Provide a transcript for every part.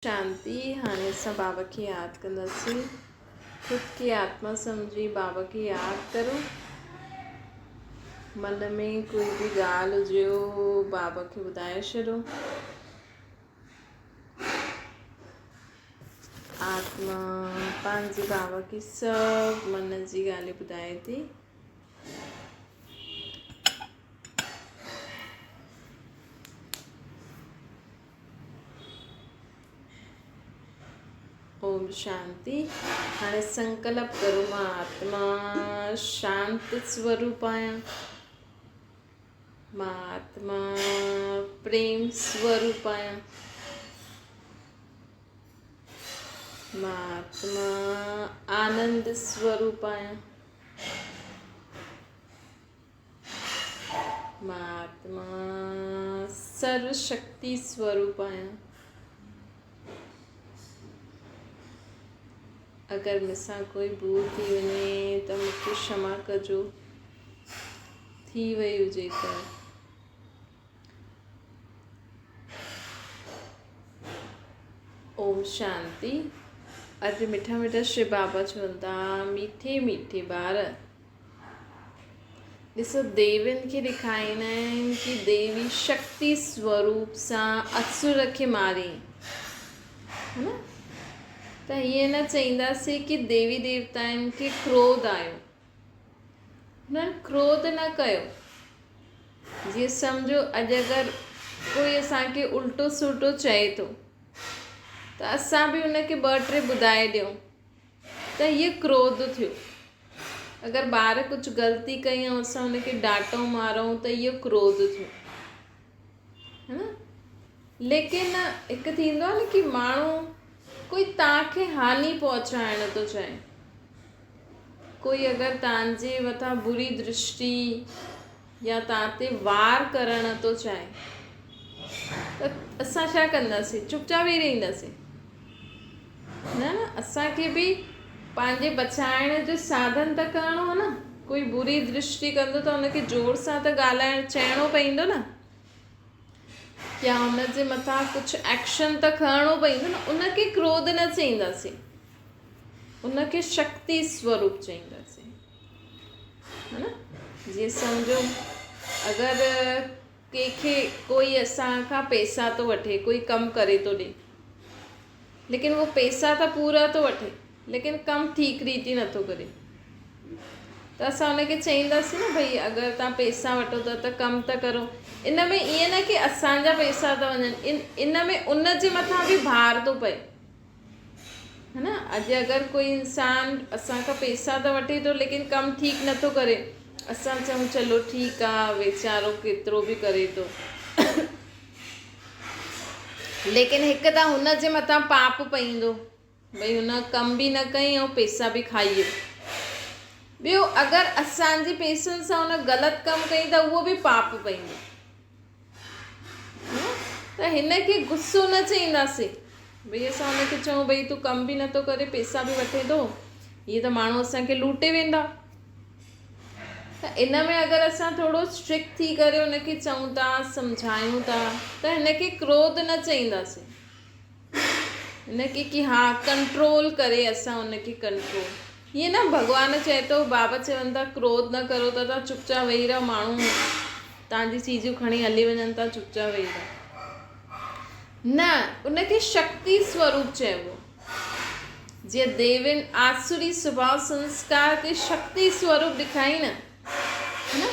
شانتي، هاڻي اسان بابا کي ياد ڪنداسين. خود کي آتما سمجهي بابا کي ياد ڪرو. من ۾ ڪوئي به ڳالهه هجيو بابا کي ٻڌائي ڇڏو. آتما پنهنجي بابا کي سڀ من جي ڳالهيون ٻڌائي ٿي. اوم شانتي. هاڻي سنڪلپ ڪرو مان آتما شانت سوروپ آهيان، مان آتما پريم سوروپ آهيان، مان آتما آنند سوروپ آهيان، مان آتما سرو شڪتي سوروپ آهيان. اگر مون سان ڪوئي ڀول ٿي وڃي ته مون کي ڪشما ڪجو، ٿي وئي هجي ته. اوم شانتي. اڄ مٺا مٺا شو بابا چون ٿا، ميٺي ميٺي ٻار. ڏسو ديوين کي ڏيکاريندا آهن ڪي ديوي شڪتي سوروپ سان اسر کي ماري ها نه ته ائين نه چئينداسين ڪي ديوي ديوتائن کي ڪروڌ آيو هنن ڪروڌ نه ڪيو جيئن سمجهو اڄ اگر ڪوئي اسانکي الٽو سلٽو چئي ٿو ته اسان به ان کي ٻه ٽي ٻڌائي ڏيون ته هيء ڪروڌ ٿيو. اگر ٻار ڪجهه غلطي ڪئي ۽ اسان ان کي ڊانٽون مارون ته اهو ڪروڌ ٿيو. ها نه؟ ليڪن هڪ ٿيندو آهي نه ڪي ماڻهو ڪوئي توهان کي هاني پهچائڻ ٿو چاهي. ڪوئي اگر توهان جي مٿان بري درشٽي يا توهان تي وار ڪرڻ ٿو چاهي ته اسان ڇا ڪنداسين؟ چپ چاپ ويهي رهنداسين. نه نه اسان کي به پنهنجي بچائڻ جو ساڌن ته ڪرڻو آهي نه. ڪوئي بري درشٽي ڪندو ته ان کي زور سان ته ڳالهائڻ چئڻو پوندو نه يا ان جي مٿان ڪجهه ايڪشن ته کڻڻو پوندو نه. ان کي ڪروڌ نه چئينداسين، ان کي شڪتي سوروپ چئينداسين. ها نه جيئن سمجهو اگر ڪنهن کي ڪوئي اسان کان پئسا ٿو وٺي، ڪوئي ڪم ڪري ٿو ڏي، ليڪن اهو پئسا ته پورا ٿو وٺي ليڪن ڪم ٺيڪ ريتي نٿو ڪري ته اسان ان کي چئينداسين نه ڀئي اگر توهان پئسا وٺو ٿا ته ڪم ته ڪرو. ان ۾ ائين نه ڪي اسان جا پئسا ٿا وڃن، ان ۾ ان جي مٿان به ڀار ٿو پئي. ها نه اڄ اگر ڪوئي انسان اسان کان پئسا ته وٺي ٿو ليڪن ڪم ٺيڪ نٿو ڪري، اسان چئون چلو ٺيڪ آ ويچارو ڪيترو به ڪري ٿو، ليڪن هڪ ته هن جي مٿان پاپ پئيندو ڀئي هن ڪم به نه ڪئي ۽ پئسا به کائي ويو. ٻيو اگر اسان جي پئسن سان هن غلط ڪم ڪئي ته اهو به پاپ پئيندو. ته هن کي غصو نه چئينداسين. ڀئي اسان هن کي چئون ڀئي تون ڪم به نٿو ڪري پئسا به وٺين ٿو، هيء ته ماڻهو اسان کي لوٽي ويندا. ته ان ۾ اگر اسان ٿورو اسٽرڪٽ ٿي ڪري هن کي چئون ٿا سمجهايون ٿا ته هن کي ڪروڌ نه چئينداسين. هن کي ڪي ها ڪنٽرول ڪري اسان هن کي ڪنٽرول هيئن نه ڀڳوان چئي ٿو بابا چون ٿا ڪروڌ نه ڪرو ته تان چپ چاپ ويهي رهو ماڻهو تان جي چيزون کڻي هلي وڃن ٿا چپ چاپ ويهي رهو نه ان کي شڪتي سوروپ چئبو جيئن ديوين آسوري سڀاء سنسڪار کي شڪتي سوروپ ڏکائي نه نه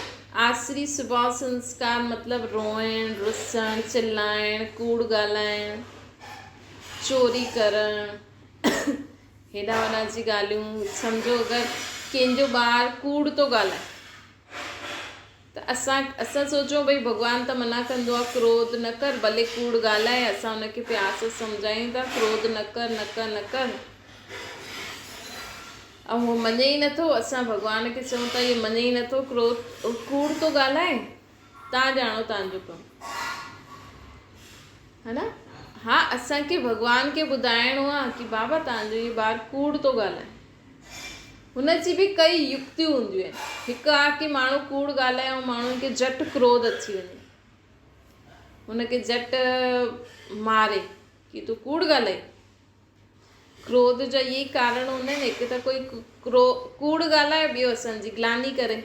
آسري سڀاء سنسڪار مطلب روئڻ، رسڻ، چلائڻ، ڪوڙ ڳالهائڻ، چوري ڪرڻ، هيڏا وڏا جي ڳالهيون سمجهو اگر ڪنهن جو ٻار ڪوڙ ٿو ڳالهائي ته اسان اسان سوچون ڀئي ڀڳوان ته منع ڪندو آهي ڪروڌ نه ڪر ڀلي ڪوڙ ڳالهائي اسان ان کي پيار سان سمجهايون ٿا ڪروڌ نه ڪر نه ڪر نه ڪر ۽ هو مڃي ئي نٿو، اسان ڀڳوان کي چئون ٿا اهو مڃي ئي نٿو، ڪروڌ ڪوڙ ٿو ڳالهائي، تان ڄاڻو تان جو ڪم. ها نه؟ ها اسان کي ڀڳوان کي ٻڌائڻو آ ڪي بابا تان جو اهو ٻار ڪوڙ ٿو ڳالهائي. هن جي به ڪئي يڪتيون هونديون آهن. هڪ آ ڪي ماڻهو ڪوڙ ڳالهائي ۽ ماڻهن کي جهٽ ڪروڌ اچي وڃي. هن کي جهٽ ماري. ڪي تون ڪوڙ ڳالهائي. ڪروڌ جا اهي ئي ڪارڻ هوندا آهن، هڪ ته ڪوئي ڪوڙ ڳالهائي، ٻيو اسان جي گلاني ڪري،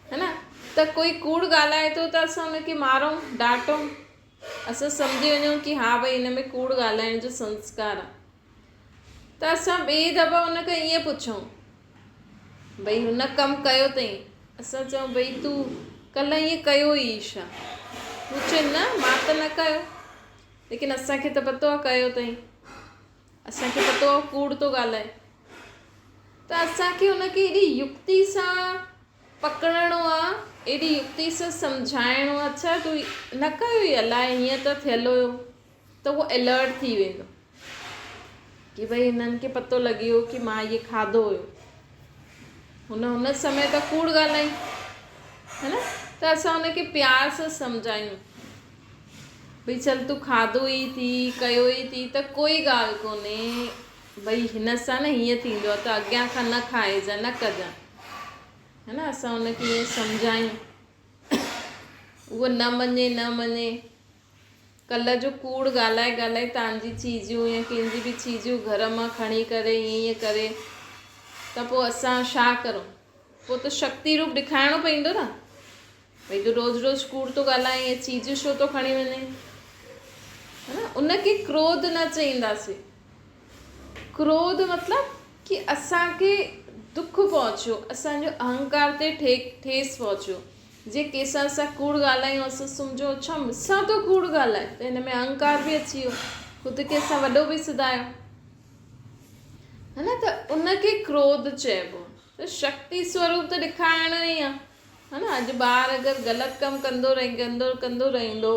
هي نه؟ ته ڪوئي ڪوڙ ڳالهائي ٿو ته اسان ان کي مارون، ڊانٽون، اسان سمجهي وڃون ڪي ها ڀئي هن ۾ ڪوڙ ڳالهائڻ جو سنسڪار آهي. ته اسان ٻئي دفعا ان کان ائين پڇون، ڀئي هن ڪم ڪيو اٿئي، اسان چئون ڀئي تون ڪلهه ائين ڪيو ئي ڇا؟ هو چئي نه مان ته نه ڪيو، ليڪن اسان کي ته پتو آهي ڪيو اٿئي، اسان کي پتو آهي ڪوڙ ٿو ڳالهائي. ته اسان کي ان کي ايڏي يڪتي سان پڪڙڻو آهي، ايڏي يڪتي سان سمجهائڻو آهي، اڇا تون نه ڪيو ئي الائي هيئن ته ٿيل هيو، ته اهو الرٽ ٿي ويندو ڪي ڀئي هنن کي پتو لڳي ويو ڪي مان اهي کاڌو هيو، هن هن سمي ته ڪوڙ ڳالهائي هي نه. ته اسان هن کي پيار سان سمجهايون ڀئي چل تون کاڌو ئي ٿي ڪيو ئي ٿي ته ڪوئي ڳالهه ڪونهي، ڀئي هن سان نه هيئن ٿيندو آهي ته اڳيان کان نه کائجان نه ڪجان هي نه. اسان هن کي ائين سمجهايون، اهو نه مڃي نه مڃي، ڪلهه جو ڪوڙ ڳالهائي ڳالهائي توهان جي چيزيون يا ڪنهن جي به چيزيون گهر مان کڻي ڪري ائين ائين ڪري ته پوء اسان ڇا ڪرون؟ پوء ته شڪتي روپ ڏيکارڻو پوندو نه. ڀئي تون روز روز ڪوڙ ٿو ڳالهائين ۽ چيزيون ڇو ٿو کڻي وڃين؟ ها نه، ان کي ڪروڌ نه چئينداسين. ڪروڌ مطلب ڪي اسان کي دک پهچيو، اسان جو اهنڪار تي ٺيس پهچيو. جي ڪنهن سان اسان ڪوڙ ڳالهايون، اسان سمجهون اڇا مون سان ٿو ڪوڙ ڳالهائي، ته هن ۾ اهنڪار به اچي ويو، خود کي اسان وڏو به سڌايو، ها نه، ته ان کي ڪروڌ چئبو. ته شڪتي سوروپ ته ڏيکارڻو ئي آهي، ها نه. اڄ ٻار اگر غلط ڪم ڪندو رهي ڪندو ڪندو رهندو،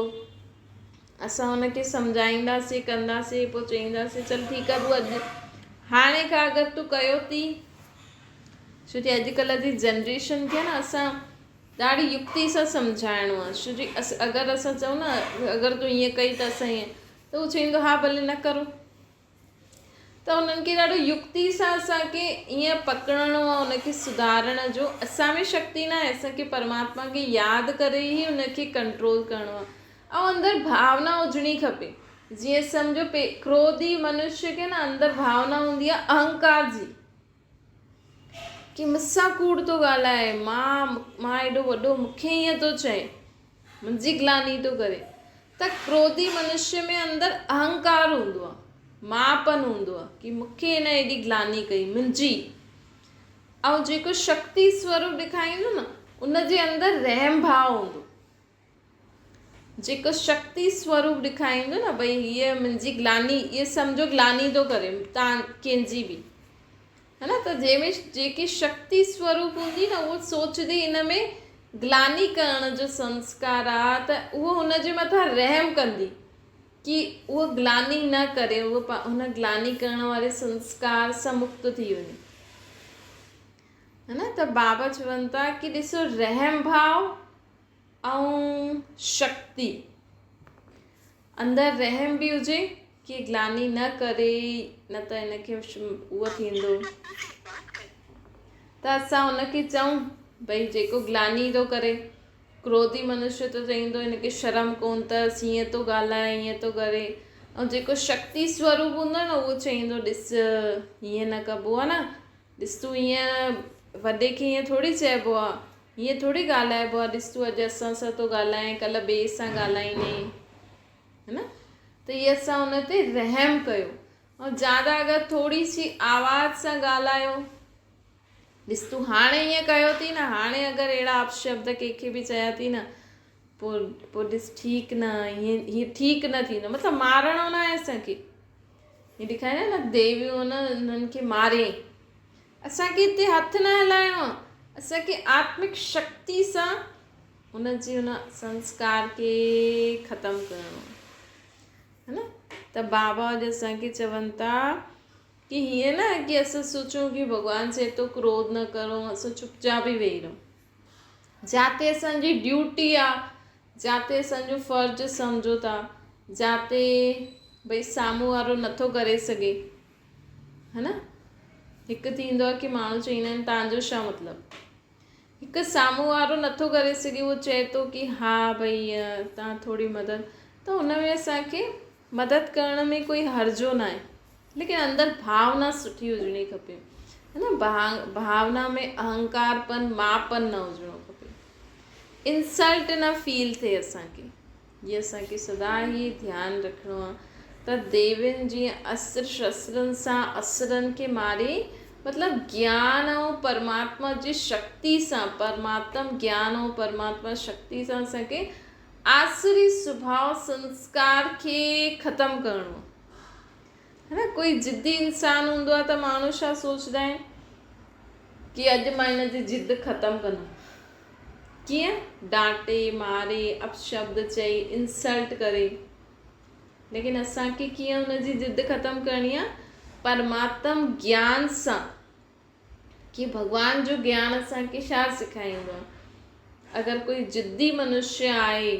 اسان هن کي سمجهائينداسين، ڪنداسين، پوء چئينداسين چل ٺيڪ آهي تون اڄ هاڻي کان اگر تون ڪيو ٿي، ڇو جي اڄڪلهه جي جنريشن کي نه اسان ڏاڍي يڪتي سان سمجهائڻو آهي. ڇو جي اگر اسان چئون نه اگر تون ائين ڪئي ته اسان ائين، ته هو چوندو ها ڀلي نه ڪرو. ته انهن کي ڏاڍو يڪتي سان اسان کي ائين پڪڙڻو آهي، ان کي سڌارڻ جو اسان ۾ شڪتي نه آهي، اسان کي پرماتما کي ياد ڪري ئي ان کي ڪنٽرول ڪرڻو آهي. ۽ اندر ڀاونا هجڻي کپي. جيئن سمجهو ڪروڌي منشيه کي نه اندر ڀاونا هوندي آهي اهنڪار جي، ڪي مون سان ڪوڙ ٿو ڳالهائي، مان ايڏو وڏو مون کي ائين ٿو چئي، منهنجي گلاني ٿو ڪري. ته ڪروڌي منشيه ۾ اندر اهنڪار هوندو آهي، مانپن هوندو آهي ڪي مون کي هن ايڏي گلاني ڪئي منهنجي. ۽ جيڪو شڪتي سوروپ ڏيکاريندو نه ان جي اندر رحم ڀاء هوندو. جيڪو شڪتي سوروپ ڏيکاريندو نه ڀئي هيء منهنجي گلاني، هيء سمجهو گلاني ٿو ڪري تان ڪنهن جي به، ها نه. ته جنهن ۾ جيڪي شڪتي سوروپ هوندي نه اهو سوچندي ان ۾ گلاني ڪرڻ جو سنسڪار آ، ته اهو هن جي مٿان رحم ڪندي ڪي اهو گلاني نه ڪري، اهو هن گلاني ڪرڻ واري سنسڪار سان مڪت ٿي وڃي، ها نه. ته بابا چون ٿا ڪي ڏسو رحم ڀاء ۽ شڪتي اندر رحم به هجي ڪي گلاني نه ڪري، نه ته هن کي اهو ٿيندو. ته اسان هن کي چئون ڀئي جيڪو گلاني ٿو ڪري، ڪروڌي منشيه ته چئيندو هن کي شرم ڪون اٿس، هيئن ٿو ڳالهائي هيئن ٿو ڪري. ۽ جيڪو شڪتي سوروپ هوندو نه اهو چئيندو ڏس هيئن نه ڪبو آهي نه، ڏس تون هيئن وڏي کي هيئن ٿوري چئبو آ، هيئن ٿوري ڳالهائبو آ، ڏس تون اڄ اسان سان ٿو ڳالهائين ڪلهه ٻئي سان ڳالهائيندين، هي نه. ته هي اسان ان تي رحم ڪيو. ۽ زياده اگر ٿوري سي آواز سان ڳالهايو، ڏس تون هاڻي هيئن ڪيو ٿي نه، هاڻي اگر اهڙا اپشبد ڪنهن کي به چيا ٿي نه، پوء ڏس ٺيڪ نه، هيئن هيئن ٺيڪ نه ٿيندو، مطلب مارڻو نه آهي اسان کي. هي ڏيکاريا نه ديويون نه انهن کي ماري، اسان کي هتي هٿ نه هلائڻو آهي، اسان کي آتمڪ شڪتي سان ان جي ان سنسڪار کي ختم ڪرڻو آهي، ها نه. ته بابا اڄ اسان کي چون ٿا ڪي هيئن نه ڪي اسان سوچون ڪي ڀڳوان چئي ٿو ڪروڌ نه ڪرو، اسان چپ چاپ ئي ويهي رهون. جاتي اسان جي ڊيوٽي آ، جاتي اسان جو فرض سمجهو ٿا، جاتي ڀئي سامهون وارو نٿو ڪري سگهي، ها نه. هڪ ٿيندو آ ڪي ماڻهو چئيندا آهن تان جو ڇا مطلب، هڪ سامهون وارو نٿو ڪري سگهي اهو چئي ٿو ڪي ها ڀئي تان ٿوري مدد، ته ان ۾ اسان کي مدد ڪرڻ ۾ ڪوئي هرجو ناهي ليڪن اندر ڀاونا سٺي هجڻي کپي هي نه ڀاونا ۾ اهنڪار پن ماپن نه هجڻو کپي انسلٽ نه فيل ٿئي اسان کي هي اسان کي سدا هي ڌيان رکڻو آهي ته ديوين جيئن استر شسترن سان اسرن کي ماري مطلب گيان ۽ پرماتما جي شڪتي سان پرماتم گيان ۽ پرماتما شڪتي سان اسان کي آسري سڀاء سنسڪار کي ختم ڪرڻو آهي نه ڪوئي ضدي انسان هوندو آهي ته ماڻهو ڇا سوچدا آهن ڪي اڄ مان هن جي ضد ختم ڪندم ڪيئن ڊانٽي ماري اپشبد چئي انسلٽ ڪري ليڪن اسان کي ڪيئن هن جي ضد ختم ڪرڻي آهي پرماتم گيان سان ڪي ڀڳوان جو گيان اسان کي ڇا سکائيندو آهي؟ اگر ڪوئي ضدي منشيه آهي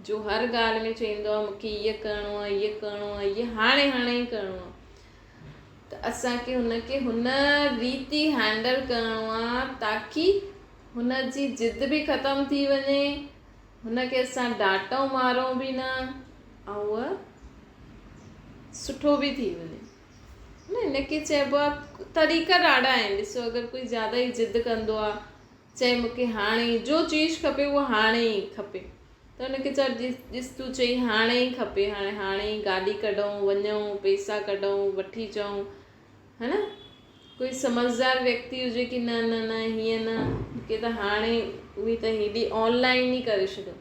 جو هر ڳالهه ۾ چئيندو آهي مونکي هيء ڪرڻو آهي هيء ڪرڻو آهي هيء هاڻي هاڻي ئي ڪرڻو آهي ته اسان کي هن کي هن ريتي هينڊل ڪرڻو آهي تاڪي هن جي ضد به ختم ٿي وڃي هن کي اسان ڊانٽون مارون به نه ۽ هوء سٺو به ٿي وڃي. نه هن کي چئبو آ طريقا ڏاڍا آهن ڏسو اگر ڪوئي زياده ئي ضد ڪندو آ چئي مونکي هاڻي ئي جو چيز کپي اهو هاڻي ئي کپي ته هن کي چئو ڏس تون چئي هاڻي ئي کپي هاڻي هاڻي ئي گاڏي ڪڍون وڃون پئسا ڪڍون وٺي اچون ها نه ڪوئي سمجهدار ويڪتي هجي ڪي نه نه نه هيئن نه مونکي ته هاڻي اهي ته هيڏي آنلائن ئي ڪري ڇڏو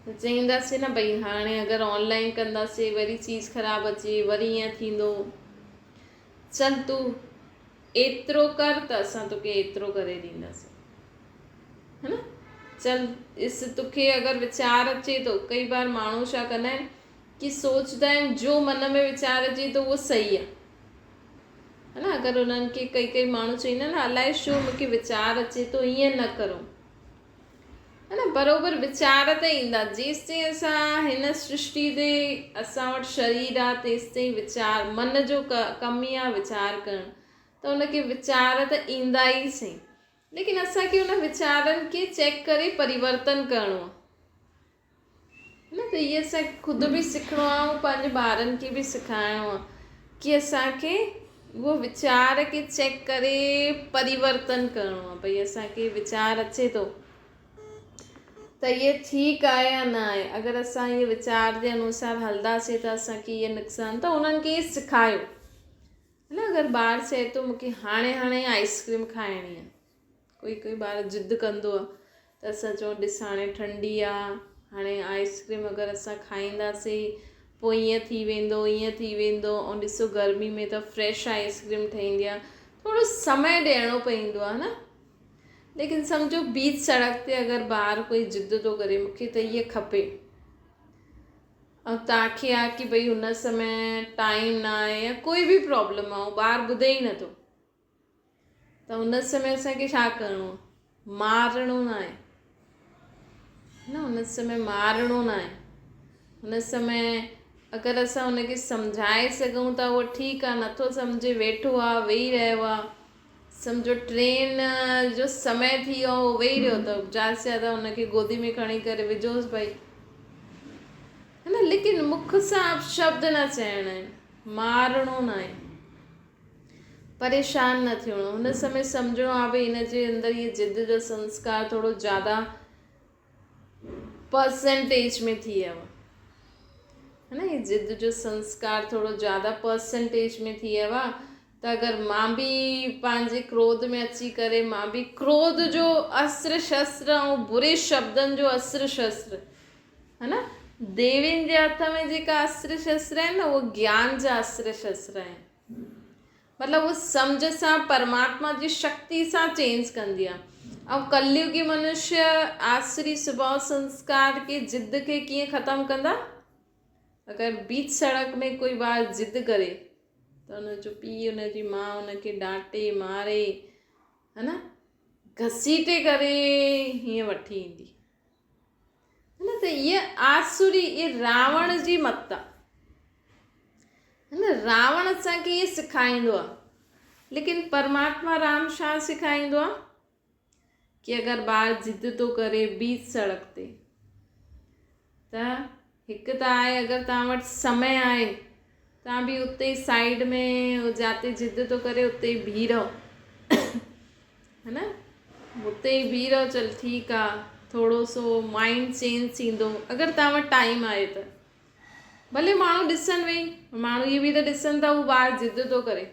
ته چئينداسين نه ڀئي هاڻي اگر آن لائن ڪنداسين وري چيز خراب اچي وري ائين ٿيندو چل تون ايترو ڪر ته اسان توکي ايترو ڪري ڏينداسين ها نه چل اس توکي اگر ويچار اچي ٿو ڪئي بار ماڻهو ڇا ڪندا آهن ڪي سوچدا آهن جو من ۾ ويچار اچي ٿو اهو صحيح آهي ها نه اگر انهن کي ڪئي ڪئي ماڻهو چئيندا آهن الائي ڇو مونکي ويچار اچي ٿو ائين نه ڪرو ها نه بروبر ويچار ته ايندا جيستائين اسان هن سرشٽي تي اسان وٽ شرير آ تيستائين ويچار من جو ڪم ئي آ ويچار ڪرڻ ته ان کي ويچار ته ايندا ئي سهي ليڪن اسان کي ان ويچارن کي چيڪ ڪري پريورتن ڪرڻو آ نه ته اهي اسان کي خود به سکڻو آهي ۽ پنهنجي ٻارن کي به سکائڻو آهي ڪي اسان کي اهو ويچار کي چيڪ ڪري پريورتن ڪرڻو آهي ڀئي اسان کي ويچار اچي ٿو ته اهي ٺيڪ آهي يا نه آهي اگر اسان اهي ويچار جي انوسار هلنداسين ته اسان کي اهي نقصان ته انهن کي سکايو نه اگر ٻار چئي ٿو مونکي هاڻي هاڻي آئس ڪريم کائڻي آهي ڪوئي ڪوئي ٻار ضد ڪندو آ ته اسان چئون ڏس هاڻي ٺنڊي آ هاڻي آئس ڪريم اگر اسان کائينداسين پوء ائين ٿي ويندو ائين ٿي ويندو ۽ ڏسو گرمي ۾ ته فريش آئس ڪريم ٺهندي آ ٿورو سمي ڏيڻو پوندو آ نه ليڪن سمجهو بيچ سڙڪ تي اگر ٻار ڪوئي ضد ٿو ڪري مونکي ته هيء کپي ۽ توهان کي آ ڪي ڀئي هن سمي ٽائيم نه آهي يا ڪوئي به پرابلم آ ٻار ٻڌي ئي نٿو ته ان سمي اسان کي ڇا ڪرڻو آهي؟ مارڻو ناهي. نه ان سمي مارڻو ناهي. ان سمي اگر اسان ان کي سمجهائي سگهون ٿا اهو ٺيڪ آهي نٿو سمجهي ويٺو آهي ويهي رهيو آهي سمجهو ٽرين جو سمي ٿي ويو اهو ويهي رهيو ته زياده سي زياده ان کي گودي ۾ کڻي ڪري وجهوس ڀئي نه ليڪن مک سان اپشبد نه چئڻا آهن مارڻو ناهي. پريشان نه ٿيڻو هن سمي سمجهڻو آهي ڀئي هن جي اندر هي ضد جو سنسڪار ٿورو زياده پرسنٽيج ۾ ٿي ويو آهي نه هي ضد جو سنسڪار ٿورو زياده پرسنٽيج ۾ ٿي ويو آهي ته اگر مان به پنهنجي ڪروڌ ۾ اچي ڪري مان به ڪروڌ جو استر شستر ۽ بري شبدن جو استر شستر ها نه ديوين جي هٿ ۾ جيڪا استر شستر آهن نه اهو گيان جا استر شستر آهن مطلب هو سمجهه سان پرماتما جي شڪتي سان چينج ڪندي آهي ۽ ڪليوگي منشيه آسري سڀاء سنسڪار کي ضد کي ڪيئن ختم ڪندا اگر بيچ سڙڪ ۾ ڪوئي ٻار ضد ڪري ته ان جو پيء ان جي ماء ان کي ڊانٽي ماري ها نه گهسيٽي ڪري هيئن وٺي ايندي نه ته هيء آسوري هيء راوڻ جي مت آ. نه راوڻ اسان کي هيء سکائيندو آ. ليڪن پرماتما رام ڇا سکائيندو آ؟ ڪي اگر ٻار ضد ٿو ڪري بيچ سڙڪ تي ته هڪ ته آهي اگر توهان وٽ سمي آهي توهان به اتي ئي سائيڊ ۾ جاتي ضد ٿو ڪري اتي ئي بيهي رهو ها نه اتي ئي بيهي رهو چل ٺيڪ آ ٿورو سو مائنڊ چينج ٿيندو اگر توهان وٽ ٽائيم آهي ته ڀلي ماڻهو ڏسن ويهي ماڻهو اهي به ته ڏسن ٿا هو ٻار ضد ٿو ڪري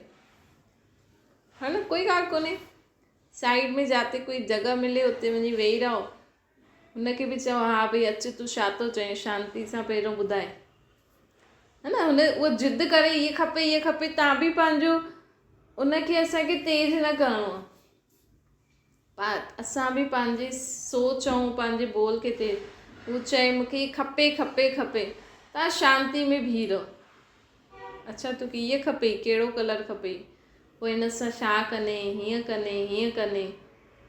ها نه ڪوئي ڳالهه ڪونهي سائيڊ ۾ جاتي ڪوئي جڳهه ملي اتي وڃي ويهي رهو هن کي به چئو ها ڀئي اچ تون ڇا ٿو چئين شانتي سان پهريون ٻڌائي ها نه هن اهو ضد ڪري هيء کپي هيء کپي تان به پنهنجو ان کي اسان کي تيز نه ڪرڻو آهي اسان به پنهنجي سوچ ۽ پنهنجي ٻول کي تيز هو چئي مون کي کپي کپي کپي تان شانتي ۾ بيهي رهو اڇا توکي هيء کپي ڪهڙو ڪلر کپي پوء هن سان ڇا ڪندين، هيئن ڪندين، هيئن ڪندين.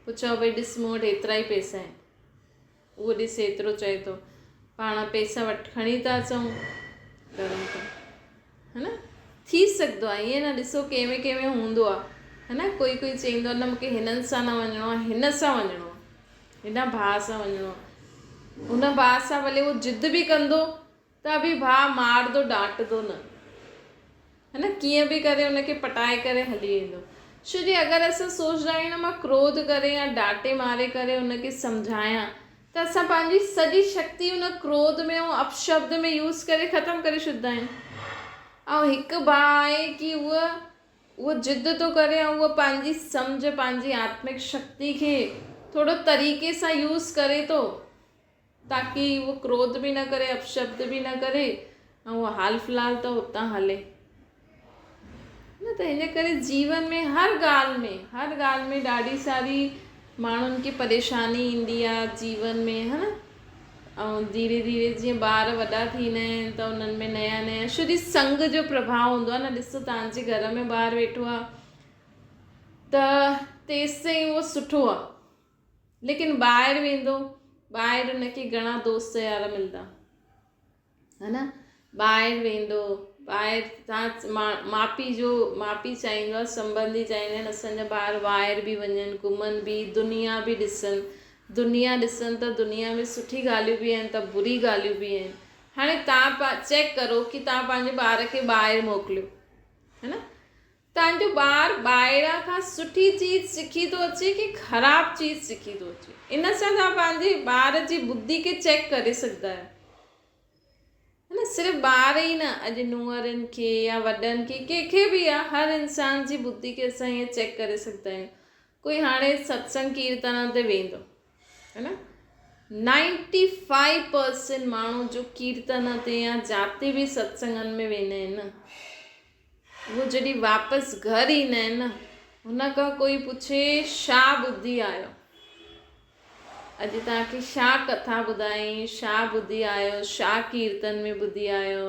پوء چئو ڀئي ڏس مون وٽ هيترا ئي پئسا آهن. اهو ڏس هيترو چئي ٿو. پاڻ پئسا وٺ کڻي ٿا اچون، ڪرون ٿا. ها نه؟ ٿي سگهندو آهي ائين نه ڏسو ڪنهن ۾ ڪنهن ۾ هوندو آهي. ها نه ڪوئي ڪوئي چئيندو آهي نه مون کي هنن سان نه وڃڻو آهي، هن سان وڃڻو آهي. هن ڀاء سان وڃڻو آهي. ان ڀاء سان ڀلي هو ضد به ڪندو ته به ڀاء مارندو ڊانٽندو نه. ها نه ڪيئن به ڪري ان کي پٽائي ڪري هلي ويندو. ڇو جي اگر اسان سوچدا آهيون نه مان ڪروڌ ڪري يا ڊانٽي ماري ڪري ان کي سمجهايان ته اسان پنهنجي سڄي شڪتي ان ڪروڌ ۾ ۽ اپشبد ۾ يوز ڪري ختم ڪري ڇڏدا آهيون. ۽ هڪ ڀاء آهي ڪي هو اهو ضد ٿو ڪري ۽ اهو پنهنجي سمجهه پنهنجي آتمڪ شڪتي کي ٿورو طريقي سان يوز ڪري ٿو. تاڪي اهو ڪروڌ به نه ڪري، اپشبد به نه ڪري ۽ اهو حال في الحال ته اتان هلي. نه ته ان ڪري جيون ۾ هر ڳالهه ۾ هر ڳالهه ۾ ڏاڍي ساري ماڻهن کي پريشاني ايندي آهي جيون ۾ ها نه ۽ ڌيري ڌيري جيئن ٻار وڏا ٿيندا آهن ته انهن ۾ نيا نيا ڇو جي سنگ جو پرڀاء هوندو آهي نه ڏسو توهان جي گهر ۾ ٻار ويٺو آهي ته تيستائين اهو سٺو آهي ليڪن ٻاهر ويندو ٻاهر ان کي گهڻا دوست يار ملندا ها نه ٻاهر ويندو ٻاهر تان ماء پيء جو ماء پيء چاهيندو آهي سنبنڌي چاهيندا آهن اسان جا ٻار ٻاهر به وڃن گهمن به دنيا به ڏسن دنيا ڏسن ته دنيا ۾ سٺي ڳالهيون به آهن ته بري ڳالهيون به آهن هاڻي تان چيڪ ڪرو ڪي تان پنهنجي ٻار کي ٻاهر موڪليو ها نه توهان جو ٻار ٻاهران کان سٺي چيز سکي ٿو اچي ڪي خراب چيز سکي ٿو اچي ان سان توهان پنهنجي ٻار جي ٻڌي کي چيڪ ڪري سگهندا آهيو نه صرف ٻار ئي نه اڄ نونهرن کي يا وڏن کي ڪنهن کي به آ هر انسان جي ٻڌي کي اسان ائين چيڪ ڪري سگهندا آهيون ڪوئي هاڻي ستسنگ ڪيرتن تي ويندو ها نه نائنٽي فائيو پرسنٽ ماڻهو جو ڪيرتن تي يا جاتي به ستسنگن ۾ ويندا آهن نه اهو جڏهن واپس گهر ايندا آهن نه هن کان ڪوئي پڇي ڇا ٻڌي آيو اڄ توهان کي ڇا ڪٿا ٻڌائين ڇا ٻڌي آيو ڇا ڪيرتن ۾ ٻڌي آيو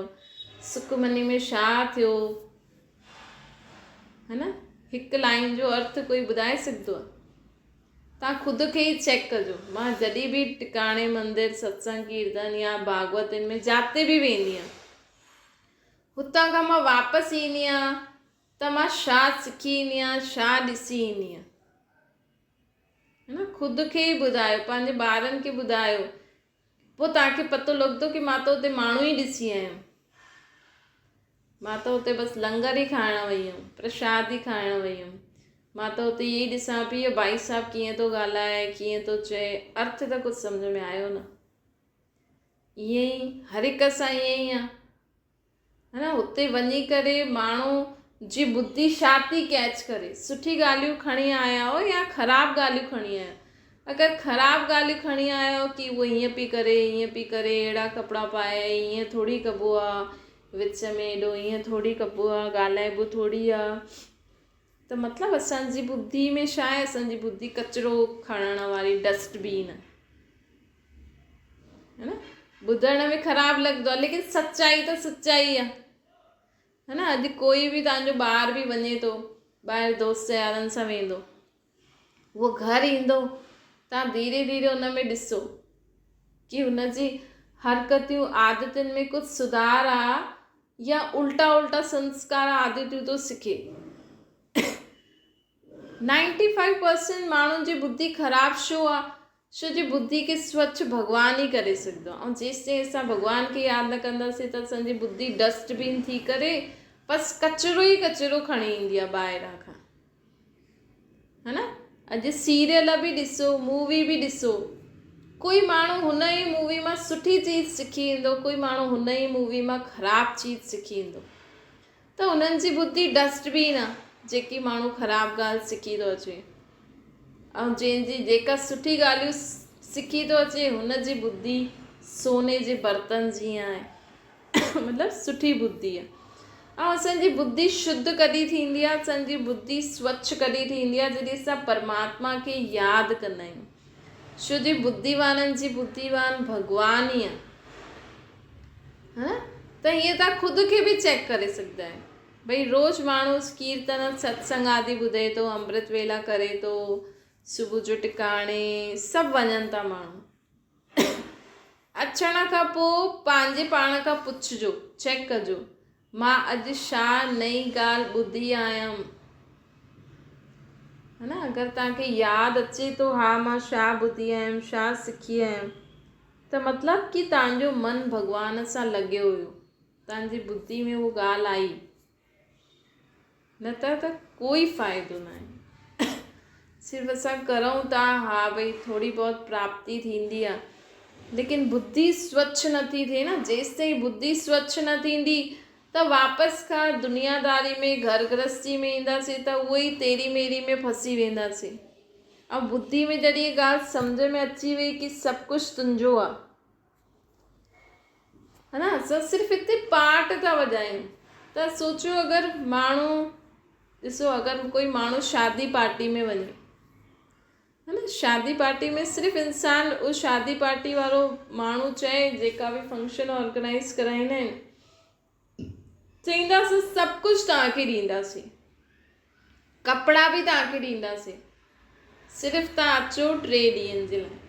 سکمني ۾ ڇا ٿيو ها نه هڪ لائن جو ارٿ ڪوئي ٻڌائي سگهندو آهي توهان خود کي ئي چيڪ ڪجو. مان جڏهن به ٽڪاڻي مندر، ستسنگ ڪيرتن يا ڀاڳوتين ۾ جاتي به ويندي آهيان، هتان کان مان واپس ايندي آهيان ته مان ڇا سکي ايندي آهيان، ڇا ڏسي ايندي آهيان. ها نه خود کي ئي ٻڌايو، پنهنجي ٻارن کي ٻڌايو، پوء توهان کي پتو لڳندو ڪي مان ته اتي ماڻهو ئي ڏسي آيم. مان ته اتي بس لنگر ئي کائڻ وئي هيم، پرشاد ئي کائڻ وئي هيم. مان ته اتي اهي ئي ڏسان پئي اهو ڀائي صاحب ڪيئن ٿو ڳالهائي، ڪيئن ٿو چئي، ارٿ ته ڪجهه سمجهه ۾ آيو نه. ائين ئي هر هڪ سان ائين ئي آ. ها نه اتي وڃي ڪري ماڻهو جي ٻڌي ڇا ٿي ڪيچ ڪري سٺي ڳالهيون کڻي آيا آهيو يا خراب ڳالهيون کڻي آيا اگر خراب ڳالهيون کڻي آيا آهيو ڪي اهو هيئن پئي ڪري هيئن پئي ڪري اهڙا ڪپڙا پائي هيئن ٿوري ڪبو آ وچ ۾ ايڏو هيئن ٿوري ڪبو آ ڳالهائبو ٿوري آ ته مطلب اسان جي ٻڌي ۾ ڇا آهي اسان جي ٻڌي ڪچرو کڻڻ واري ڊسٽ بين آهي ها نه ٻڌڻ ۾ خراب لڳندو آهي ليڪن سچائي ته سچائي آهي ها نه اڄ ڪوئي به توهان جو ٻار به وڃي ٿو ٻاهر دوست يارن سان ويندو اهو گهر ايندو توهان ڌيري ڌيري ان ۾ ڏسو ڪي هن جي حرڪتيون عادتن ۾ ڪجهه سڌار آ يا الٽا الٽا سنسڪار عادتيون ٿو سکي نائنٽي فائيو پرسنٽ ماڻهن جي ٻڌي خراب ڇو آ؟ ڇو جي ٻڌي کي سوڇ ڀڳوان ئي ڪري سگهندو آهي ۽ جيستائين اسان ڀڳوان کي ياد نه ڪنداسين ته اسان جي ٻڌي ڊسٽ بين ٿي ڪري بس ڪچرو ئي ڪچرو کڻي ايندي آهي ٻاهران کان ها نه اڄ سيريل به ڏسو مووي به ڏسو ڪوئي ماڻهو هن ئي مووي مان سٺي چيز سکي ايندو ڪوئي ماڻهو هن ئي مووي مان خراب چيز سکي ايندو ته انهن جي ٻڌي ڊسٽ بين آ جيڪي ماڻهو خراب ڳالهه سکي ٿو اچي ۽ جنهن جي جيڪا سٺي ڳالهيون سکي ٿو اچي هن جي ٻڌي سوني جي برتن جيئن آهي مطلب سٺي ٻڌي آ ۽ اسان جي ٻڌي شڌ ڪڏهن ٿيندي آ اسان جي ٻڌي سوڇ ڪڏهن ٿيندي آ جڏهن اسان پرماتما کي ياد ڪندا آهيون ڇو جي ٻڌيوانن جي ٻڌيوان ڀڳوان ئي آ ها ته هيئن توهان خود کي به چيڪ ڪري سگهندا آهيو ڀئي روز ماڻهو ڪيرتن ستسنگ آدي ٻڌي ٿو امرت ويلا ڪري ٿو صبح جو ٽڪاڻي سڀ وڃن ٿا ماڻهو اچڻ کان پوء پنهنجي پاڻ کان پڇجو چيڪ ڪجو مان اڄ ڇا نئين ڳالهه ٻڌي آيم ها نه اگر توهان کي ياد اچي ٿو ها مان ڇا ٻڌي آيم ڇا سکي آيم ته مطلب ڪي توهان جو من ڀڳوان سان لڳيو هيو، توهان جي ٻڌي ۾ اهو ڳالهه آئي، نه ته ته ڪوئي فائدو ناهي. صرف اسان ڪرون ٿا ها ڀئي ٿوري بهت پراپتي ٿيندي آ ليڪن ٻڌي سوڇ نه ٿي ٿئي نه جيستائين ٻڌي سوڇ نه ٿيندي ته واپس کان دنياداري ۾ گهر گرهستي ۾ اينداسين ته اهو ئي تيري ميري ۾ ڦسي وينداسين. ۽ ٻڌي ۾ جڏهن هيء ڳالهه سمجهه ۾ اچي وئي ڪي سڀ ڪجهه تنهنجو آ ها نه اسان صرف هتي پارٽ ٿا وڄايون ته سوچيو اگر ماڻهو ڏسو اگر ڪوئي ماڻهو شادي پارٽي ۾ وڃي ها نه شادي پارٽي ۾ صرف انسان اهو شادي پارٽي وارو ماڻهو چئي جيڪا به فنڪشن آرگنائز ڪرائيندا آهن چئينداسين سڀ ڪجهه توهان کي ڏينداسين ڪپڙا به توهان کي ڏينداسين صرف توهان اچو ٽي ڏينهن جي لاء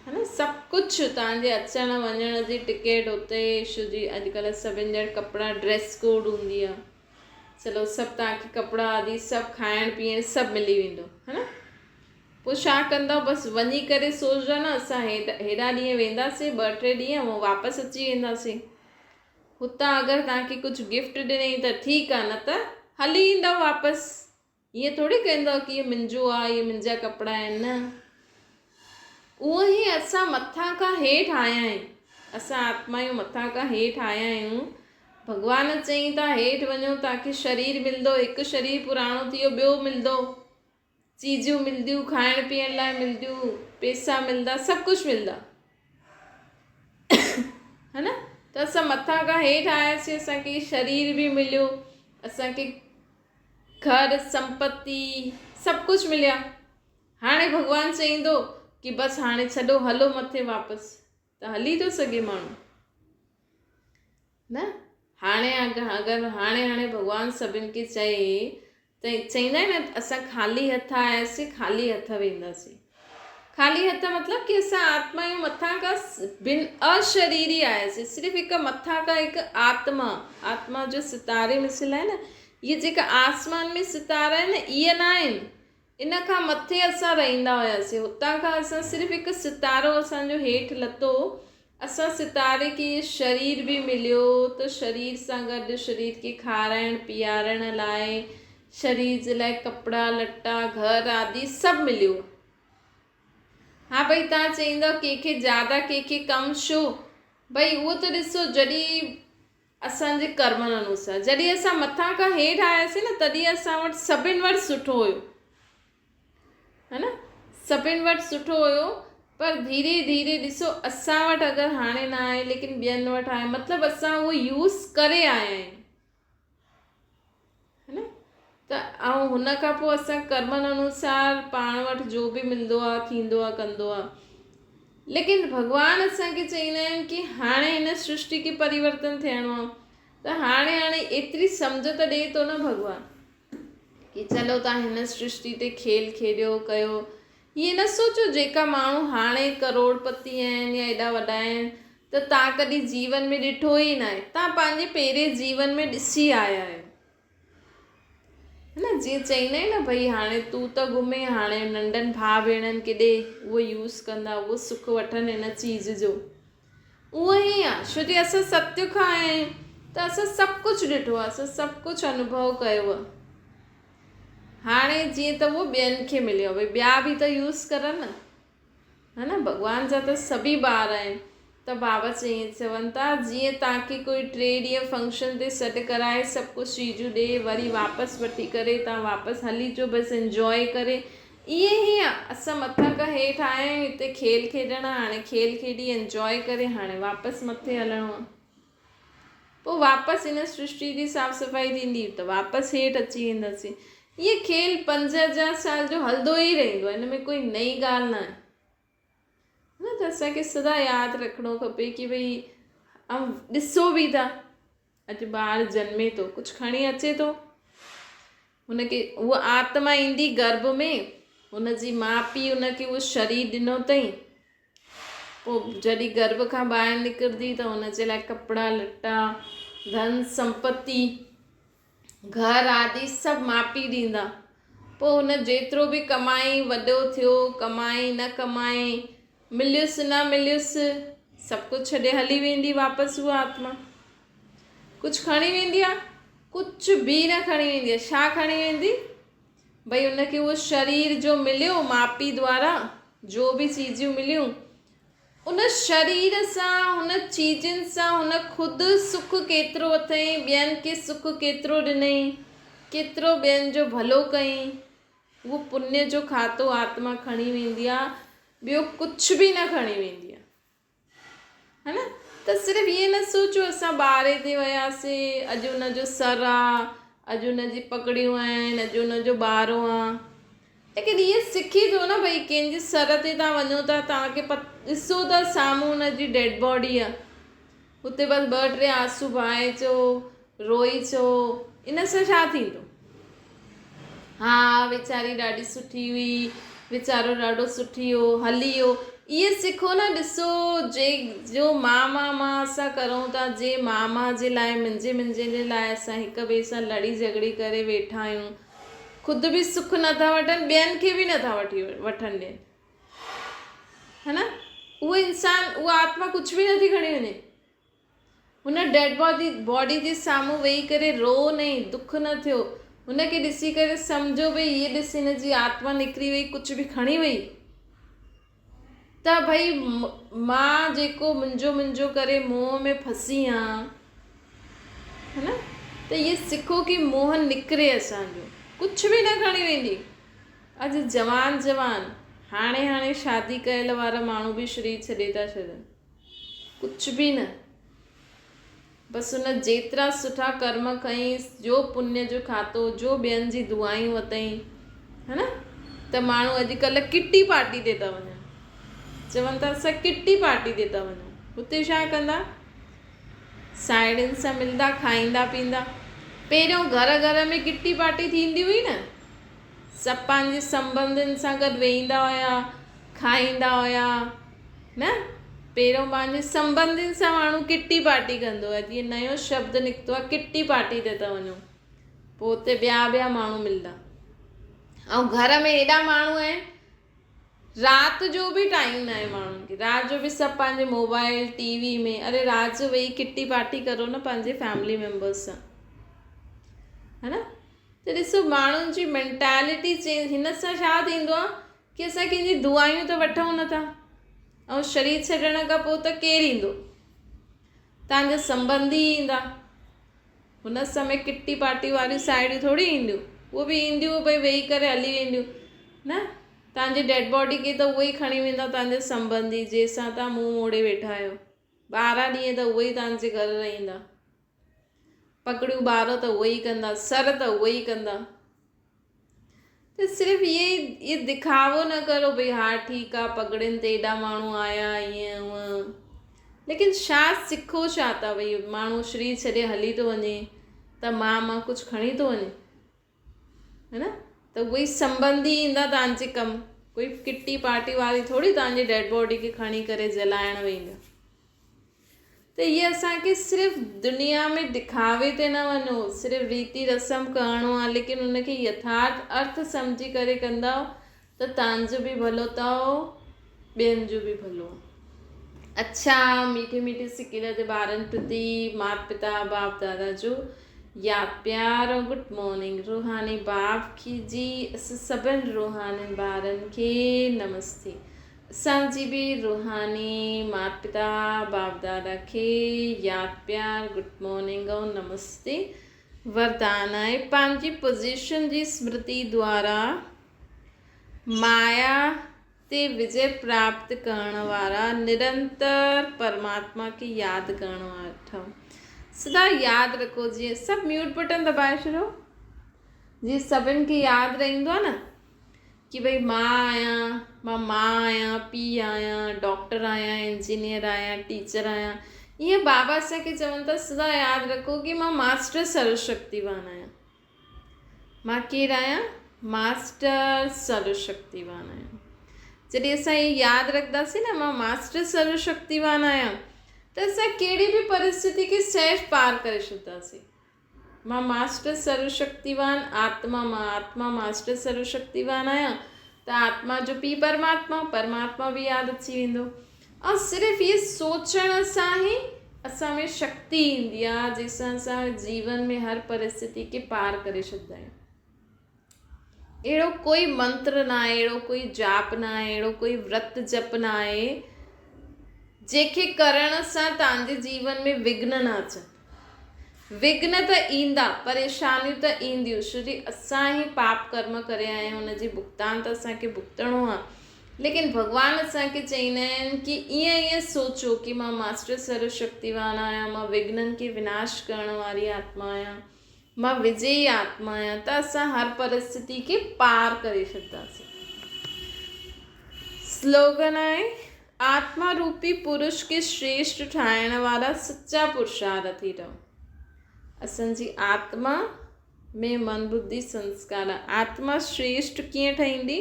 ها نه سڀ ڪجهه توهان جي اچڻ وڃڻ جي ٽڪيٽ اتي شو جي اڄڪلهه سڀن جا ڪپڙا ڊريس ڪوڊ هوندي آهي چلو سڀ توهان کي ڪپڙا آدي سڀ کائڻ پيئڻ سڀ ملي ويندو ها نه پوء ڇا ڪندؤ بس وڃي ڪري سوچجو نه اسان هيڏا ڏينهن وينداسين ٻه ٽي ڏينهن پوء واپس اچي وينداسين هتان اگر توهان کي ڪجهه گفٽ ڏنئي ته ٺيڪ آ نه ته هلي ايندؤ واپس ائين ٿوري ڪهندؤ ڪي هي منهنجو آ هي منهنجا ڪپڙا آهن نه اهو ئي اسان مٿان کان هيٺ آيا آهيون اسان آتمايون مٿان کان هيٺ آيا آهيون ڀڳوان چئين ٿا هيٺ وڃو توهان کي شرير ملندو هڪ شرير پراڻو ٿي ويو ٻيو ملندو چيزون ملنديون، کائڻ پيئڻ لاء ملنديون، پيسا ملندا، سڀ ڪجهه ملندا. ها نه؟ ته اسان مٿان کان هيٺ آياسين، اسان کي شرير به مليو، اسان کي گهر، سمپتي، سڀ ڪجهه مليا. هاڻي ڀڳوان چئيندو ڪي بس هاڻي ڇڏو هلو مٿي واپس. ته هلي ٿو سگهي ماڻهو نه هاڻي اگر هاڻي هاڻي ڀڳوان سڀن کي چئي ته چئيندا آهن نه اسان خالي هٿ آياسين خالي هٿ وينداسين خالي هٿ مطلب ڪي اسان آتما آهيون مٿان کان بن اشريري آياسين صرف هڪ مٿان کان هڪ آتما آتما جو ستاري مثل آهي نه اهي جيڪا آسمان ۾ ستارا آهن نه اهي نه آهن ان کان مٿي اسان رهندا هياسين. هتان کان اسان صرف هڪ ستارو اسان جو هيٺ لٿو. اسان ستاري کي شرير به مليو ته شرير سان گڏ شرير کي کارائڻ پيارڻ لاء شرير جي لاء ڪپڙا لٽا گهر آدي سڀ مليو. ها ڀئي توهان چئيندؤ ڪنهن کي زياده ڪنهن کي ڪم ڇو؟ ڀئي اهو ته ڏسو جڏهن اسان جي ڪرمن انوسار جڏهن اسان مٿان کان هيٺ آياسين نه تڏهن اسان وٽ سڀن وٽ سٺو هيو ها نه سڀن وٽ سٺو هيو پر ڌيري ڌيري ڏسو اسان وٽ اگر هاڻي نه آهي ليڪن ٻين وٽ آهي مطلب اسان اهو يوز ڪري آيا آهيون ها نه ته ۽ هن کان پوء اسان ڪرمن انوسار پاڻ وٽ جو به ملندو آهي ٿيندو آهي ڪندو آهي ليڪن ڀڳوان اسان کي چئيندا آهن ڪي هاڻي هن سرشٽي کي پريورتن ٿيڻو آهي ته هاڻي هاڻي ايتري سمجھ ته ڏئي ٿو نه ڀڳوان ڪي چلو تان هن سرشٽي تي کيل کيڏيو ڪيو هيئن نه سوچو جيڪا ماڻهو هاڻي ڪروڙپتي آهن يا ايڏا وڏا آهن ته تان ڪڏهن جيون ۾ ڏٺو ئي ناهي. تان پنهنجي پهرين جيون ۾ ڏسي آيا آهيو. هه نه جيئن چئيندا آهن نه ڀئي هاڻي تون ته گهمين هاڻي ننڍن ڀاء ڀيڻن کي ڏي اهي يوز ڪندا اهي سک وٺن هن چيز جو اهو ئي آهي ڇو جي اسان ستيگ کان آيا آهيون ته اسان سڀ ڪجهه ڏٺو آهي اسان سڀ ڪجهه انوڀو ڪيو آهي هاڻي جيئن ته اهو ٻين کي مليو آهي ڀئي ٻيا به ته يوز ڪرن نه ها نه ڀڳوان جا ته سڀئي ٻار آهن ته بابا چئين چون ٿا جيئن توهان کي ڪوئي ٽي ڏينهن فنڪشن تي سڏ ڪرائي سڀ ڪجهه چيزون ڏي وري واپس وٺي ڪري توهان واپس هلي اچو بس انجواء ڪري ائين ئي آ اسان مٿان کان هيٺ آيا آهيون هتي کيل کيڏڻ هاڻي کيل کيڏي انجواء ڪري هاڻي واپس مٿي هلڻو آ پوء واپس هن سرشٽي جي صاف صفائي ٿيندي ته واپس هيٺ اچي وينداسين. هيء کيل 5000 سال جو هلندو ئي رهندو آهي، هن ۾ ڪوئي نئين ڳالهه نه آهي. نه ته اسان کي سدا ياد رکڻو کپي ڪي ڀئي ۽ ڏسو به ٿا اڄ ٻار جنمي ٿو ڪجهه کڻي اچي ٿو هن کي هوء آتما ايندي گرڀ ۾ هن جي ماء پيء هن کي اهو شرير ڏنو اٿئي پوء جڏهن گرڀ کان ٻاهر نڪرندي ته هن جي لاء ڪپڙا لٽا، ڌن سمپتي، گهر آدي سڀ ماء پيء ڏيندا. پوء هن جيترو به ڪمائي وڏو ٿيو، ڪمائي نه ڪمائي، مليس نه مليس، سڀ ڪجهه ڇڏي هلي ويندي واپس اها آتما. ڪجهه کڻي ويندي آ؟ ڪجهه به نه کڻي ويندي آ. ڇا کڻي ويندي؟ ڀئي ان کي اهو شرير جو مليو ماء پيء دوارا جو به چيزيون مليون ان شرير سان هن چيزن سان هن خود سک ڪيترو اٿئين ٻين کي سک ڪيترو ڏنئين ڪيترو ٻين جو ڀلو ڪئين اهو پڃ جو کاتو آتما کڻي ويندي آ ٻيو ڪجهه به نه کڻي ويندي آ. ها نه ته صرف ائين نه سوچو اسان ٻاري تي وياسي اڄ ان جو سر آ اڄ ان جي پڪڙيون آهن اڄ ان جو ٻارو آ ليڪن اهي سکي ٿو نه ڀئي ڪنهن جي سر تي تان وڃو ٿا توهان کي ڏسو ٿا سامهون ان جي ڊيڊ باڊي آ اتي بس ٻه ٽي آنسو بهائي اچو روئي اچو ان سان ڇا ٿيندو ها ويچاري ڏاڍي سٺي هئي ويچارو ڏاڍو سٺي هو هلي ويو اهي سکو نه ڏسو جي جو مان مان مان اسان ڪرون ٿا جي مان مان جي لاء منهنجي منهنجي جي لاء اسان هڪ ٻئي سان لڙي جهڳڙي ڪري ويٺا آهيون خود به سک نٿا وٺن ٻين کي به نٿا وٺي وٺن ڏين ها نه اهو انسان اها آتما ڪجهه به نٿي کڻي وڃي هن ڊيڊ باڊي جي سامهون ويهي ڪري روئو نه دک نه ٿيو. هن کي ڏسي ڪري سمجهو ڀئي هيء ڏس هن جي آتما نڪري وئي ڪجهه به کڻي وئي ته ڀئي مان جيڪو منهنجو منهنجو ڪري موهه ۾ ڦسي آن ها نه ته هيء سکو ڪي موهه نڪري اسان جو ڪجهه به نه کڻي ويندي اڄ جوان جوان هاڻي هاڻي شادي ڪيل وارا ماڻهو به شرير ڇڏي ٿا ڇڏن. ڪجهه به نه. بس هن جيترا سٺا ڪرم ڪيائين، جو پڃ جو کاتو، جو ٻين جي دعائون وتئين، ها نه؟ ته ماڻهو اڄڪلهه ڪٽي پارٽي تي ٿا وڃن. چون ٿا اسان ڪٽي پارٽي تي ٿا وڃون. اتي ڇا ڪندا؟ ساهيڙين سان ملندا، کائيندا پيئندا. پهريون گهر گهر ۾ ڪٽي پارٽي ٿيندي هئي نه؟ سڀ پنهنجي سنٻنڌين سان گڏ ويهندا هيا، کائيندا هيا نه؟ پهريون پنهنجي سنٻنڌين سان ماڻهو ڪٽي پارٽي ڪندو هو. جيئن نيو شبد نڪتو آهي ڪٽي پارٽي تي ٿا وڃون. پوء اتي ٻيا ٻيا ماڻهو ملندا. ۽ گهر ۾ ايڏا ماڻهو آهن رات جو به ٽائيم ناهي ماڻهن کي رات جو به سڀ پنهنجي موبائل ٽي وي ۾ اري رات جو ويهي ڪٽي پارٽي ڪرو نه پنهنجي فيملي ميمبرس سان ها نه ته ڏسو ماڻهن جي مينٽالٽي چينج هن سان ڇا ٿيندو آهي ڪي اسان ڪنهن جي دعائون ته وٺون نٿا ۽ شرير ڇڏڻ کان پوء ته ڪير ايندو تنهنجا سنبنڌي ايندا هن سمي ڪٽي پارٽي واريون ساهيڙيون ٿوري اينديون اهي به اينديون ڀئي ويهي ڪري هلي وينديون نه تنهنجي ڊيڊ باڊي کي ته اهي ئي کڻي ويندا تنهنجا سنبنڌي جنهن سان تان منهن موڙي ويٺا آهيو 12 ڏينهن ته اهي ئي تنهنجي گهر رهندا پڪڙيون ٻارو ته اهي ئي ڪندا، سر ته اهي ئي ڪندا. ته صرف اهي اهي دکاوو نه ڪرو ڀئي ها ٺيڪ آ پڳڙين تي ايڏا ماڻهو آيا ائين هونئن ليڪن ڇا سکو ڇا ٿا ڀئي ماڻهو شرير ڇڏي هلي ٿو وڃي ته مان مان ڪجهه کڻي ٿو وڃي ها نه ته اهي ئي سنبنڌي ايندا توهان جي ڪم ڪوئي ڪٽي پارٽي واري ٿوري توهان جي ڊيڊ باڊي کي کڻي ڪري جلائڻ ويندا. ته ته هيء اسان کي صرف دنيا ۾ دکاوي تي نه وڃو، صرف ريتي رسم ڪرڻو آهي، ليڪن ان کي يٿارٿ ارٿ سمجهي ڪري ڪندؤ ته توهان جو به ڀلو اٿئو، ٻين جو به ڀلو. اڇا ميٺي ميٺي سڪيل تي ٻارن پرتي مات پتا باپ دادا جو ياد پيار ۽ گڊ مارننگ روحاني باپ کي جي اسان سڀن روحانين ٻارن کي نمستي. اسان جي به روحاني مات پتا باپ دادا کي ياد پيار گڊ مارننگ ۽ نمستي وردان آهي پنهنجي پوزيشن جي سمرتي دوارا مايا تي وجي پراپت ڪرڻ وارا نرنتر پرماتما کي ياد ڪرڻ وارا سدا ياد رکو جيئن سڀ ميوٽ بٽن دٻائي ڇڏيو جيئن سڀن کي ياد رهندو آهي نه ڪي ڀئي مان آهيان، مان ماء آهيان، پيء آهيان، ڊاڪٽر آهيان، انجنيئر آهيان، ٽيچر آهيان. ائين بابا اسان کي چون ٿا سدا ياد رکو ڪي مان ماسٽر سرو شڪتيوان آهيان. مان ڪير آهيان؟ ماسٽر سرو شڪتيوان آهيان. جڏهن اسان هي ياد رکنداسين نه مان ماسٽر سرو شڪتيوان آهيان ته اسان ڪهڙي به پرسٿتي کي سهج پار ڪري ڇڏنداسين. مان ماسٽر سروشڪتيوان آتما مان آتما ماسٽر سروشڪتيوان آهيان ته آتما جو پيء پرماتما پرماتما به ياد اچي ويندو ۽ صرف هي سوچڻ سان ئي اسان ۾ شڪتي ايندي آهي جنهن سان اسان جيون ۾ هر پرسٿتي کي پار ڪري ڇڏندا آهيون اهڙو ڪوئي منتر نه آهي اهڙو ڪوئي جاپ نه آهي اهڙو ڪوئي ورت جپ نه آهي جنهن کي ڪرڻ سان توهان جي جيون ۾ وگهن نه اچن. وگهن ته ايندا، پريشانيون ته اينديون، ڇو جي اسان ئي پاپ ڪرم ڪري آيا آهيون، ان جي ڀگتان ته اسان کي ڀگتڻو آهي. ليڪن ڀڳوان اسان کي چئيندا آهن ڪي ائين ائين سوچو ڪي مان ماسٽر سرو شڪتيوان آهيان، مان وگهنن کي وناش ڪرڻ واري آتما آهيان، مان وجئي آتما آهيان ته اسان هر پرسٿتي کي پار ڪري ڇڏنداسين. سلوگن آهي، آتما روپي پرش کي شريشٽ ٺاهڻ وارا سچا پرشارٿي رهو. اسان جي آتما ۾ من ٻڌي سنسڪار آهي. آتما شريشٽ ڪيئن ٺهيندي؟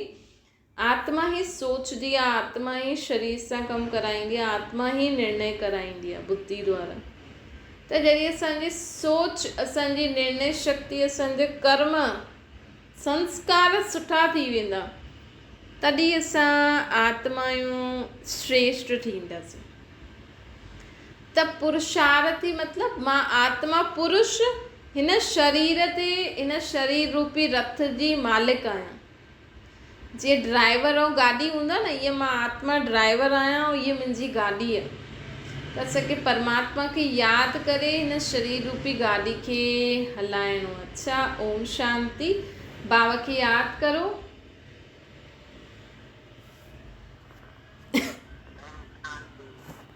آتما ئي سوچندي آهي، آتما ئي شرير سان ڪم ڪرائيندي آهي، آتما ئي نرڻي ڪرائيندي آهي ٻڌي دوارا. ته جڏهن اسان جي سوچ، اسان جي نرڻي شڪتي، اسان جا ڪرم، سنسڪار سٺا ٿي ويندا، تڏهن اسان آتمائون شريشٽ ٿينداسين. ته پرشارٿي مطلب مان آتما پرش هن شرير تي، هن شرير روپي رٿ جي مالڪ آهيان. جيئن ڊرائيور ۽ گاڏي هوندا نه ائين مان آتما ڊرائيور آهيان ۽ هيء منهنجي گاڏي آهي ته اسان کي پرماتما کي ياد ڪري هن شرير روپي گاڏي کي هلائڻو اڇا اوم شانتي باوا کي ياد ڪرو.